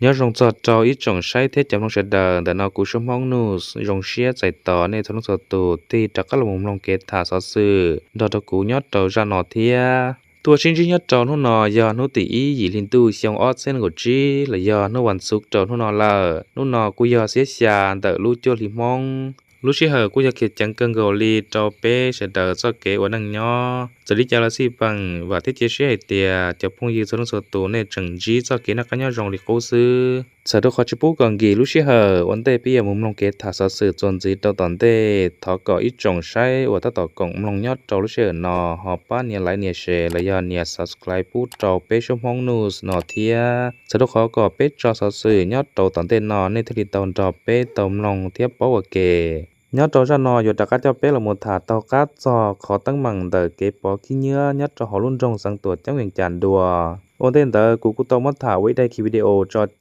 Nyob zoo txog rau ib tsoom saib thiab cov mloog sawv daws, ntawm no kuv Suab Hmoob News zoo siab txais tos nej txhua leej txhua tus tig rov qab los mus mloog kev tham xov xwm nrog rau kuv nyob rau zaj no thiab. Tuaj sib ntsib nyob rau hnub no yog hnub tim ib yim hli ntuj xyoo ob txhiab nees nkaum tsib los yog hnub vas xuv rau hnub no lawm. Hnub no kuj yog xiab xya ntawm lub cuaj hli Hmoob. Lub sij hawm kuj yog khiav ceev kawg nkaus li rau peb sawv daws txoj kev ua neej nyob. Txawm li cas los xij peem, vam thiab cia siab hais tias cov phooj ywg txhua leej txhua tus nej tseem ntsib txoj kev noj qab nyob zoo li qub xwb. Txhawm rau qhov tsis pub kom nkim lub sij hawm, ua ntej peb yuav mus mloog kev tham xov xwm txuas ntxiv rau tom ntej, thov kom ib tsoom saib uas tab tom koom mloog nyob rau lub sij hawm no ho pab nias like nias share los yog nias subscribe pub rau peb Suab Hmoob News no thiab. Txhawm rau qhov kom peb tso xov xwm nyob rau tom ntej no nej thiaj li tau nrog peb tau mloog thiab paub ua ke. Nyob rau zaj no yuav rov qab coj peb los mus tham taug qab txog qhov teeb meem ntawm kev pov khib nyiab nyob rau hauv lub nroog Xeev Tuam Ceeb Vees Cas dua. Ua ntej ntawd kuv kuj tau muab tham ua ib daim video tso